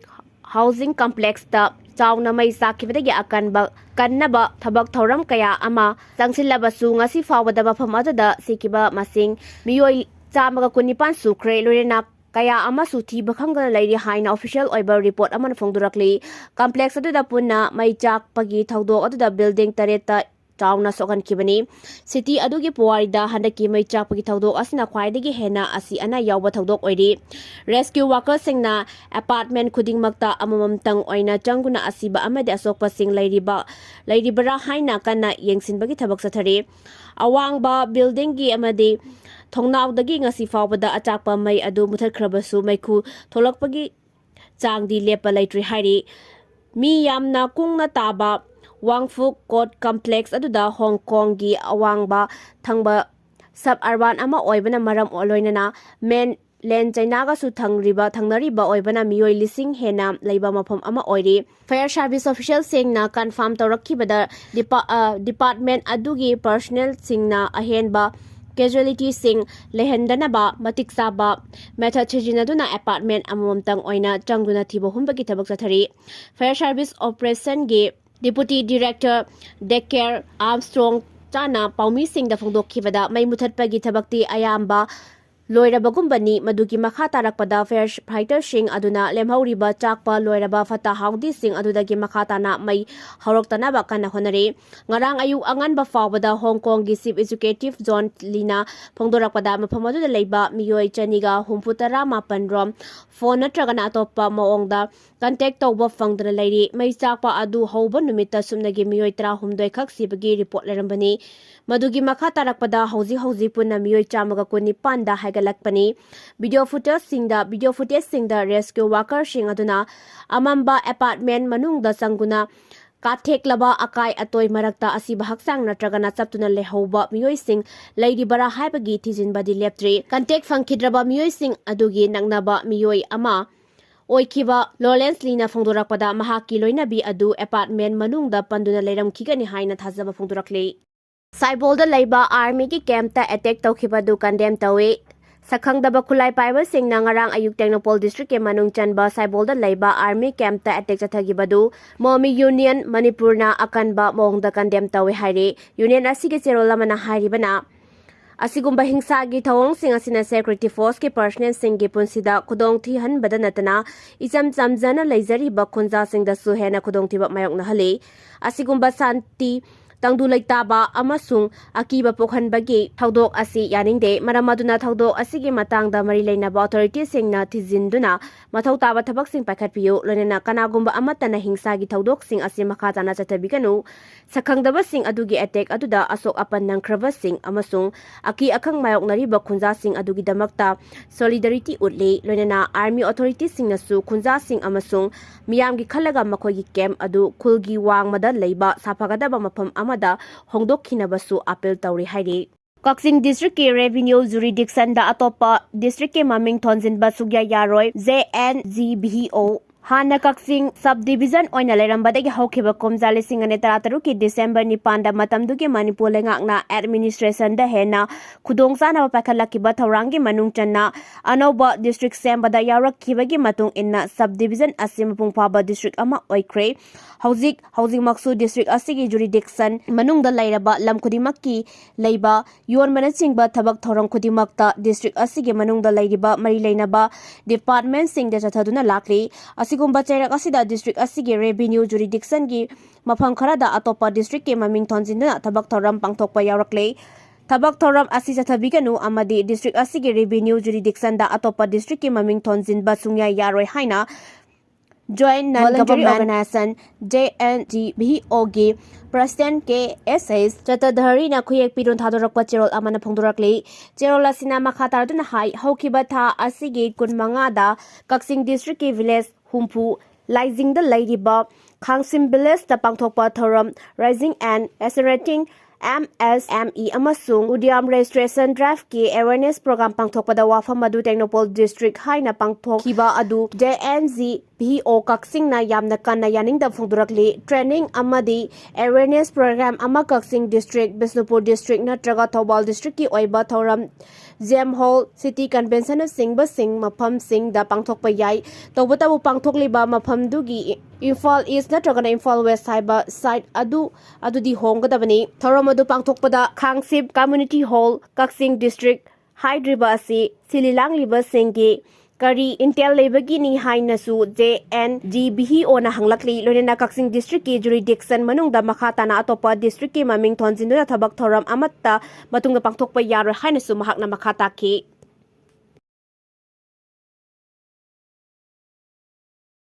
Housing Complexꯇ ꯆꯥꯎꯅ ꯃꯩ ꯆꯥꯛꯈꯤꯕꯗꯒꯤ ꯑꯀꯟꯕ ꯀꯟꯅꯕ ꯊꯕꯛ ꯊꯧꯔꯝ ꯀꯌꯥ ꯑꯃ ꯆꯪꯁꯤꯜꯂꯕꯁꯨ, ꯉꯁꯤ ꯐꯥꯎꯕꯗ ꯃꯐꯝ ꯑꯗꯨꯗ ꯁꯤꯈꯤꯕ ꯃꯁꯤꯡ ꯃꯤꯑꯣꯏ ꯆꯥꯝꯃꯒ ꯀꯨꯟꯅꯤꯄꯥꯟ ꯁꯨꯈ꯭ꯔꯦ꯫ ꯂꯣꯏꯅꯅ ꯀꯌꯥ ꯑꯃꯁꯨ ꯊꯤꯕ ꯈꯪꯗꯅ ꯂꯩꯔꯤ ꯍꯥꯏꯅ official ꯑꯣꯏꯕ report ꯑꯃꯅ ꯐꯣꯡꯗꯣꯔꯛꯂꯤ꯫ Complex ꯑꯗꯨꯗ ꯄꯨꯟꯅ ꯃꯩ ꯆꯥꯛꯄꯒꯤ ꯊꯧꯗꯣꯛ ꯑꯗꯨꯗ building ꯇꯔꯦꯠꯇ ꯆꯥꯎꯅ ꯁꯣꯛꯍꯟꯈꯤꯕꯅꯤ꯫ City ꯑꯗꯨꯒꯤ ꯄꯨꯋꯥꯔꯤꯗ ꯍꯟꯗꯛꯀꯤ ꯃꯩ ꯆꯥꯛꯄꯒꯤ ꯊꯧꯗꯣꯛ ꯑꯁꯤꯅ ꯈ꯭ꯋꯥꯏꯗꯒꯤ ꯍꯦꯟꯅ ꯑꯁꯤ ꯑꯅꯥ ꯌꯥꯎꯕ ꯊꯧꯗꯣꯛ ꯑꯣꯏꯔꯤ꯫ Rescue workerꯁꯤꯡꯅ apartment ꯈꯨꯗꯤꯡꯃꯛꯇ ꯑꯃꯃꯝꯇꯪ ꯑꯣꯏꯅ ꯆꯪꯗꯨꯅ ꯑꯁꯤꯕ ꯑꯃꯗꯤ ꯑꯁꯣꯛꯄꯁꯤꯡ ꯂꯩꯔꯤꯕ, ꯂꯩꯔꯤꯕꯔꯥ ꯍꯥꯏꯅ ꯀꯟꯅ ꯌꯦꯡꯁꯤꯟꯕꯒꯤ ꯊꯕꯛ ꯆꯠꯊꯔꯤ꯫ ꯑꯋꯥꯡꯕ buildingꯒꯤ ꯑꯃꯗꯤ ꯊꯣꯡꯅꯥꯎꯗꯒꯤ ꯉꯁꯤ ꯐꯥꯎꯕꯗ ꯑꯆꯥꯛꯄ ꯃꯩ ꯑꯗꯨ ꯃꯨꯊꯠꯈ꯭ꯔꯕꯁꯨ, ꯃꯩꯈꯨ ꯊꯣꯛꯂꯛꯄꯒꯤ ꯆꯥꯡꯗꯤ ꯂꯦꯞꯄ ꯂꯩꯇ꯭ꯔꯤ ꯍꯥꯏꯔꯤ꯫ ꯃꯤ ꯌꯥꯝꯅ ꯀꯨꯡꯅ ꯇꯥꯕ ꯋꯥꯡꯐꯨꯛ ꯀꯣꯠ Complex ꯑꯗꯨꯗ ꯍꯣꯡ ꯀꯣꯡꯒꯤ ꯑꯋꯥꯡꯕ ꯊꯪꯕ suburban ꯑꯃ ꯑꯣꯏꯕꯅ ꯃꯔꯝ ꯂꯣꯏꯅꯅ mainland Chinaꯒꯁꯨ ꯊꯪꯔꯤꯕ, ꯊꯪꯅꯔꯤꯕ ꯑꯣꯏꯕꯅ ꯃꯤꯑꯣꯏ ꯂꯤꯁꯤꯡ ꯍꯦꯟꯅ ꯂꯩꯕ ꯃꯐꯝ ꯑꯃ ꯑꯣꯏꯔꯤ꯫ Fire service officialꯁꯤꯡꯅ confirm ꯇꯧꯔꯛꯈꯤꯕꯗ, depa-, ꯑ, department ꯑꯗꯨꯒꯤ personnelꯁꯤꯡꯅ ꯑꯍꯦꯟꯕ casualtyꯁꯤꯡ ꯂꯩꯍꯟꯗꯅꯕ ꯃꯇꯤꯛ ꯆꯥꯕ method ꯁꯤꯖꯤꯟꯅꯗꯨꯅ apartment ꯑꯃꯃꯝꯇꯪ ꯑꯣꯏꯅ ꯆꯪꯗꯨꯅ ꯊꯤꯕ ꯍꯨꯝꯕꯒꯤ ꯊꯕꯛ ꯆꯠꯊꯔꯤ꯫ Fire service operationꯒꯤ deputy director Decker Armstrong ꯆꯥꯅ ꯄꯥꯎꯃꯤꯁꯤꯡꯗ ꯐꯣꯡꯗꯣꯛꯈꯤꯕꯗ, ꯃꯩ ꯃꯨꯊꯠꯄꯒꯤ ꯊꯕꯛꯇꯤ ꯑꯌꯥꯝꯕ ꯂꯣꯏꯔꯕꯒꯨꯝꯕꯅꯤ꯫ ꯃꯗꯨꯒꯤ ꯃꯈꯥ ꯇꯥꯔꯛꯄꯗ fire fighterꯁꯤꯡ ꯑꯗꯨꯅ ꯂꯦꯝꯍꯧꯔꯤꯕ ꯆꯥꯛꯄ ꯂꯣꯏꯔꯕ ꯐꯠꯇ ꯍꯥꯎꯗꯤꯁꯤꯡ ꯑꯗꯨꯗꯒꯤ ꯃꯈꯥ ꯇꯥꯅ ꯃꯩ ꯍꯧꯔꯛꯇꯅꯕ ꯀꯟꯅ ꯍꯣꯠꯅꯔꯤ꯫ ꯉꯔꯥꯡ ꯑꯌꯨꯛ ꯑꯉꯟꯕ ꯐꯥꯎꯕꯗ ꯍꯣꯡ ꯀꯣꯡꯒꯤ Chief Executive John Leeꯅ ꯐꯣꯡꯗꯣꯔꯛꯄꯗ, ꯃꯐꯝ ꯑꯗꯨꯗ ꯂꯩꯕ ꯃꯤꯑꯣꯏ ꯆꯅꯤꯒ ꯍꯨꯝꯐꯨ ꯇꯔꯥ ꯃꯥꯄꯟ ꯔꯣꯝ phone ꯅꯠꯇ꯭ꯔꯒꯅ ꯑꯇꯣꯞꯄ ꯃꯑꯣꯡꯗ contact ꯇꯧꯕ ꯐꯪꯗꯅ ꯂꯩꯔꯤ꯫ ꯃꯩ ꯆꯥꯛꯄ ꯑꯗꯨ ꯍꯧꯕ ꯅꯨꯃꯤꯠꯇ ꯁꯨꯞꯅꯒꯤ ꯃꯤꯑꯣꯏ ꯇꯔꯥꯍꯨꯝꯗꯣꯏ ꯈꯛ ꯁꯤꯕꯒꯤ report ꯂꯩꯔꯝꯕꯅꯤ꯫ ꯃꯗꯨꯒꯤ ꯃꯈꯥ ꯇꯥꯔꯛꯄꯗ ꯍꯧꯖꯤꯛ ꯍꯧꯖꯤꯛ ꯄꯨꯟꯅ ꯃꯤꯑꯣꯏ ꯆꯥꯝꯃꯒ ꯀꯨꯟꯅꯤꯄꯥꯟꯗ ꯍꯥꯏꯒꯠꯂꯛꯄꯅꯤ꯫ Video footageꯁꯤꯡꯗ, video footageꯁꯤꯡꯗ rescue workerꯁꯤꯡ ꯑꯗꯨꯅ ꯑꯃꯝꯕ apartment ꯃꯅꯨꯡꯗ ꯆꯪꯗꯨꯅ ꯀꯥꯊꯦꯛꯂꯕ ꯑꯀꯥꯏ ꯑꯇꯣꯏ ꯃꯔꯛꯇ ꯑꯁꯤꯕ ꯍꯛꯆꯥꯡ ꯅꯠꯇ꯭ꯔꯒꯅ ꯆꯞꯇꯨꯅ ꯂꯩꯍꯧꯕ ꯃꯤꯑꯣꯏꯁꯤꯡ ꯂꯩꯔꯤꯕꯔꯥ ꯍꯥꯏꯕꯒꯤ ꯊꯤꯖꯤꯟꯕꯗꯤ ꯂꯦꯞꯇ꯭ꯔꯤ꯫ Contact ꯐꯪꯈꯤꯗ꯭ꯔꯕ ꯃꯤꯑꯣꯏꯁꯤꯡ ꯑꯗꯨꯒꯤ ꯅꯛꯅꯕ ꯃꯤꯑꯣꯏ ꯑꯃ ꯑꯣꯏꯈꯤꯕ Lawrence Leeꯅ ꯐꯣꯡꯗꯣꯔꯛꯄꯗ, ꯃꯍꯥꯛꯀꯤ ꯂꯣꯏꯅꯕꯤ ꯑꯗꯨ apartment ꯃꯅꯨꯡꯗ ꯄꯟꯗꯨꯅ ꯂꯩꯔꯝꯈꯤꯒꯅꯤ ꯍꯥꯏꯅ ꯊꯥꯖꯕ ꯐꯣꯡꯗꯣꯔꯛꯂꯤ꯫ ꯁꯥꯏꯕꯣꯜꯗ ꯂꯩꯕ armyꯒꯤ campꯇ attack ꯇꯧꯈꯤꯕ ꯑꯗꯨ condemn ꯇꯧꯏ꯫ ꯁꯛꯈꯪꯗꯕ ꯈꯨꯠꯂꯥꯏ ꯄꯥꯏꯕꯁꯤꯡꯅ ꯉꯔꯥꯡ ꯑꯌꯨꯛ ꯇꯦꯡꯅꯧꯄꯜ districtꯀꯤ ꯃꯅꯨꯡ ꯆꯟꯕ ꯁꯥꯏꯕꯣꯜꯗ ꯂꯩꯕ army campꯇ attack ꯆꯠꯊꯈꯤꯕꯗꯨ Momi Union Manipurꯅ ꯑꯀꯟꯕ ꯃꯑꯣꯡꯗ condemn ꯇꯧꯏ ꯍꯥꯏꯔꯤ꯫ Union ꯑꯁꯤꯒꯤ ꯆꯦꯔꯣꯜ ꯑꯃꯅ ꯍꯥꯏꯔꯤꯕꯅ, ꯑꯁꯤꯒꯨꯝꯕ ꯍꯤꯡꯁꯥꯒꯤ ꯊꯧꯑꯣꯡꯁꯤꯡ ꯑꯁꯤꯅ security forceꯀꯤ personnelꯁꯤꯡꯒꯤ ꯄꯨꯟꯁꯤꯗ ꯈꯨꯗꯣꯡ ꯊꯤꯍꯟꯕꯗ ꯅꯠꯇꯅ, ꯏꯆꯝ ꯆꯝꯖꯅ ꯂꯩꯖꯔꯤꯕ ꯈꯨꯟꯖꯥꯁꯤꯡꯗꯁꯨ ꯍꯦꯟꯅ ꯈꯨꯗꯣꯡꯊꯤꯕ ꯃꯥꯌꯣꯛꯅꯍꯜꯂꯤ꯫ ꯑꯁꯤꯒꯨꯝꯕ ꯁꯥꯟꯇꯤ, ꯇꯪꯗꯨ ꯂꯩꯇꯥꯕ ꯑꯃꯁꯨꯡ ꯑꯀꯤꯕ ꯄꯣꯛꯍꯟꯕꯒꯤ ꯊꯧꯗꯣꯛ ꯑꯁꯤ ꯌꯥꯅꯤꯡꯗꯦ꯫ ꯃꯔꯝ ꯑꯗꯨꯅ ꯊꯧꯗꯣꯛ ꯑꯁꯤꯒꯤ ꯃꯇꯥꯡꯗ ꯃꯔꯤ ꯂꯩꯅꯕ authorityꯁꯤꯡꯅ ꯊꯤꯖꯤꯟꯗꯨꯅ ꯃꯊꯧ ꯇꯥꯕ ꯊꯕꯛꯁꯤꯡ ꯄꯥꯏꯈꯠꯄꯤꯌꯨ꯫ ꯂꯣꯏꯅꯅ ꯀꯅꯥꯒꯨꯝꯕ ꯑꯃꯠꯇꯅ ꯍꯤꯡꯁꯥꯒꯤ ꯊꯧꯗꯣꯛꯁꯤꯡ ꯑꯁꯤ ꯃꯈꯥ ꯇꯥꯅ ꯆꯠꯊꯕꯤꯒꯅꯨ꯫ ꯁꯛꯈꯪꯗꯕꯁꯤꯡ ꯑꯗꯨꯒꯤ attack ꯑꯗꯨꯗ ꯑꯁꯣꯛ ꯑꯄꯟ ꯅꯪꯈ꯭ꯔꯕꯁꯤꯡ ꯑꯃꯁꯨꯡ ꯑꯀꯤ ꯑꯈꯪ ꯃꯥꯌꯣꯛꯅꯔꯤꯕ ꯈꯨꯟꯖꯥꯁꯤꯡ ꯑꯗꯨꯒꯤꯗꯃꯛꯇ solidarity ꯎꯠꯂꯤ꯫ ꯂꯣꯏꯅꯅ army authorityꯁꯤꯡꯅꯁꯨ ꯈꯨꯟꯖꯥꯁꯤꯡ ꯑꯃꯁꯨꯡ ꯃꯤꯌꯥꯝꯒꯤ ꯈꯜꯂꯒ ꯃꯈꯣꯏꯒꯤ camp ꯑꯗꯨ ꯈꯨꯜꯒꯤ ꯋꯥꯡꯃꯗ ꯂꯩꯕ ꯁꯥꯐꯒꯗꯕ ꯃꯐꯝ ꯑꯃꯗ ꯍꯣꯡꯗꯣꯛꯈꯤꯅꯕꯁꯨ appeal ꯇꯧꯔꯤ ꯍꯥꯏꯔꯤ꯫ ꯀꯛꯆꯤꯡ districtꯀꯤ revenue jurisdictionꯗ ꯑꯇꯣꯞꯄ districtꯀꯤ ꯃꯃꯤꯡ ꯊꯣꯟꯖꯤꯟꯕ ꯁꯨꯛꯌꯥ ꯌꯥꯔꯣꯏ꯫ J N G B O ꯍꯥꯟꯅ ꯀꯛꯆꯤꯡ ꯁꯕ ꯗꯤꯕꯤꯖꯟ ꯑꯣꯏꯅ ꯂꯩꯔꯝꯕꯗꯒꯤ ꯍꯧꯈꯤꯕ ꯀꯨꯝꯖꯥ ꯂꯤꯁꯤꯡ ꯑꯅꯤ ꯇꯔꯥꯇꯔꯨꯛꯀꯤ ꯗꯤꯁꯦꯝꯕꯔ ꯅꯤꯄꯥꯟꯗ ꯃꯇꯝꯗꯨꯒꯤ ꯃꯅꯤꯄꯨꯔ ꯂꯩꯉꯥꯛꯅ ꯑꯦꯗꯃꯤꯅꯤꯁꯇ꯭ꯔꯦꯁꯟꯗ ꯍꯦꯟꯅ ꯈꯨꯗꯣꯡꯆꯥꯅꯕ ꯄꯥꯏꯈꯠꯂꯛꯈꯤꯕ ꯊꯧꯔꯥꯡꯒꯤ ꯃꯅꯨꯡ ꯆꯟꯅ ꯑꯅꯧꯕ ꯗꯤꯁꯇ꯭ꯔꯤꯛ ꯁꯦꯝꯕꯗ ꯌꯥꯎꯔꯛꯈꯤꯕꯒꯤ ꯃꯇꯨꯡ ꯏꯟꯅ ꯁꯕ ꯗꯤꯕꯤꯖꯟ ꯑꯁꯤ ꯃꯄꯨꯡ ꯐꯥꯕ ꯗꯤꯁꯇ꯭ꯔꯤꯛ ꯑꯃ ꯑꯣꯏꯈ꯭ꯔꯦ꯫ ꯍꯧꯖꯤꯛ ꯍꯧꯖꯤꯛꯃꯛꯁꯨ ꯗꯤꯁꯇ꯭ꯔꯤꯛ ꯑꯁꯤꯒꯤ ꯖꯨꯔꯤꯗꯤꯛꯁꯟ ꯃꯅꯨꯡꯗ ꯂꯩꯔꯕ ꯂꯝ ꯈꯨꯗꯤꯡꯃꯛꯀꯤ ꯂꯩꯕ ꯌꯣꯟꯕꯅꯆꯤꯡꯕ ꯊꯕꯛ ꯊꯧꯔꯝ ꯈꯨꯗꯤꯡꯃꯛꯇ ꯗꯤꯁꯇ꯭ꯔꯤꯛ ꯑꯁꯤꯒꯤ ꯃꯅꯨꯡꯗ ꯂꯩꯔꯤꯕ ꯃꯔꯤ ꯂꯩꯅꯕ ꯗꯤꯄꯥꯔꯠꯃꯦꯟꯁꯤꯡꯗ ꯆꯠꯊꯗꯨꯅ ꯂꯥꯛꯂꯤ꯫ ꯑꯁꯤꯒꯨꯝꯕ ꯆꯩꯔꯛ ꯑꯁꯤꯗ ꯗꯤꯁꯇ꯭ꯔꯤꯛ ꯑꯁꯤꯒꯤ ꯔꯦꯚꯤꯅ꯭ꯌꯨ ꯖꯨꯔꯤꯗꯤꯛꯁꯟꯒꯤ ꯃꯐꯝ ꯈꯔꯗ ꯑꯇꯣꯞꯄ ꯗꯤꯁꯇ꯭ꯔꯤꯛꯀꯤ ꯃꯃꯤꯡ ꯊꯣꯟꯖꯤꯟꯗꯨꯅ ꯊꯕꯛ ꯊꯧꯔꯝ ꯄꯥꯡꯊꯣꯛꯄ ꯌꯥꯎꯔꯛꯂꯦ꯫ ꯊꯕꯛ ꯊꯧꯔꯝ ꯑꯁꯤ ꯆꯠꯊꯕꯤꯒꯅꯨ ꯑꯃꯗꯤ ꯗꯤꯁꯇ꯭ꯔꯤꯛ ꯑꯁꯤꯒꯤ ꯔꯦꯚꯤꯅ꯭ꯌꯨ ꯖꯨꯔꯤꯗꯤꯛꯁꯟꯗ ꯑꯇꯣꯞꯄ ꯗꯤꯁꯇ꯭ꯔꯤꯛꯀꯤ ꯃꯃꯤꯡ ꯊꯣꯟꯖꯤꯟꯕ ꯁꯨꯡꯌꯥ ꯌꯥꯔꯣꯏ ꯍꯥꯏꯅ Joint Non Government Organization, J N G B O ꯒꯤ President K S H ꯆꯇꯙꯔꯤꯅ ꯈꯨꯌꯦꯛ ꯄꯤꯔꯨꯟ ꯊꯥꯗꯣꯔꯛꯄ ꯆꯦꯔꯣꯜ ꯑꯃꯅ ꯐꯣꯡꯗꯣꯔꯛꯂꯤ꯫ ꯆꯦꯔꯣꯜ ꯑꯁꯤꯅ ꯃꯈꯥ ꯇꯥꯔꯗꯨꯅ ꯍꯥꯏ, ꯍꯧꯈꯤꯕ ꯊꯥ ꯑꯁꯤꯒꯤ ꯀꯨꯟꯃꯉꯥꯗ ꯀꯛꯆꯤꯡ ꯗꯤꯁꯇ꯭ꯔꯤꯛꯀꯤ ꯚꯤꯂꯦꯖ ꯍꯨꯝꯐꯨ ꯂꯥꯏꯖꯤꯡꯗ ꯂꯩꯔꯤꯕ ꯈꯥꯡꯁꯤꯝ ꯚꯤꯂꯦꯖꯇ ꯄꯥꯡꯊꯣꯛꯄ ꯊꯧꯔꯝ Raising and Accelerating M S M E ꯑꯃꯁꯨꯡ Udyam Registration Driveꯀꯤ awareness program ꯄꯥꯡꯊꯣꯛꯄꯗ ꯋꯥꯐꯝ ꯑꯗꯨ ꯇꯦꯡꯅꯧꯄꯜ ꯗꯤꯁꯇ꯭ꯔꯤꯛ ꯍꯥꯏꯅ ꯄꯥꯡꯊꯣꯛꯈꯤꯕ ꯑꯗꯨ J N G B O ꯀꯛꯆꯤꯡꯅ ꯌꯥꯝꯅ ꯀꯟꯅ ꯌꯥꯅꯤꯡꯗꯕ ꯐꯣꯡꯗꯣꯔꯛꯂꯤ꯫ Training ꯑꯃꯗꯤ awareness program ꯑꯃ ꯀꯛꯆꯤꯡ ꯗꯤꯁꯇ꯭ꯔꯤꯛ, ꯕꯤꯁꯅꯨꯄꯨꯔ ꯗꯤꯁꯇ꯭ꯔꯤꯛ ꯅꯠꯇ꯭ꯔꯒ ꯊꯧꯕꯥꯜ ꯗꯤꯁꯇ꯭ꯔꯤꯛꯀꯤ ꯑꯣꯏꯕ ꯊꯧꯔꯝ, ꯖꯦꯝ ꯍꯣꯜ, ꯁꯤꯇꯤ ꯀꯟꯚꯦꯟꯁꯟꯅꯆꯤꯡꯕꯁꯤꯡ ꯃꯐꯝꯁꯤꯡꯗ ꯄꯥꯡꯊꯣꯛꯄ ꯌꯥꯏ꯫ ꯇꯧꯕꯇꯕꯨ ꯄꯥꯡꯊꯣꯛꯂꯤꯕ ꯃꯐꯝꯗꯨꯒꯤ ꯏꯝꯐꯥꯜ ꯏꯁ ꯅꯠꯇ꯭ꯔꯒꯅ ꯏꯝꯐꯥꯜ ꯋꯦꯁ ꯍꯥꯏꯕ ꯁꯥꯏꯠ ꯑꯗꯨ ꯑꯗꯨꯗꯤ ꯍꯣꯡꯒꯗꯕꯅꯤ꯫ ꯊꯧꯔꯝ ꯑꯗꯨ ꯄꯥꯡꯊꯣꯛꯄꯗ ꯈꯥꯡꯁꯤꯞ ꯀꯝꯃ꯭ꯌꯨꯅꯤꯇꯤ ꯍꯣꯜ, ꯀꯛꯆꯤꯡ ꯗꯤꯁꯇ꯭ꯔꯤꯛ ꯍꯥꯏꯗ꯭ꯔꯤꯕ ꯑꯁꯤ ꯁꯤꯜꯂꯤ ꯂꯥꯡꯂꯤꯕꯁꯤꯡꯒꯤ ꯀꯔꯤ ꯏꯟꯇꯦꯜ ꯂꯩꯕꯒꯤꯅꯤ ꯍꯥꯏꯅꯁꯨ J N G B O ꯅ ꯍꯪꯂꯛꯂꯤ꯫ ꯂꯣꯏꯅꯅ ꯀꯛꯆꯤꯡ ꯗꯤꯁꯇ꯭ꯔꯤꯛꯀꯤ ꯖꯨꯔꯤꯗꯤꯛꯁꯟ ꯃꯅꯨꯡꯗ ꯃꯈꯥ ꯇꯥꯅ ꯑꯇꯣꯞꯄ ꯗꯤꯁꯇ꯭ꯔꯤꯛꯀꯤ ꯃꯃꯤꯡ ꯊꯣꯟꯖꯤꯟꯗꯨꯅ ꯊꯕꯛ ꯊꯧꯔꯝ ꯑꯃꯠꯇ ꯃꯇꯨꯡꯗ ꯄꯥꯡꯊꯣꯛꯄ ꯌꯥꯔꯣꯏ ꯍꯥꯏꯅꯁꯨ ꯃꯍꯥꯛꯅ ꯃꯈꯥ ꯇꯥꯈꯤ꯫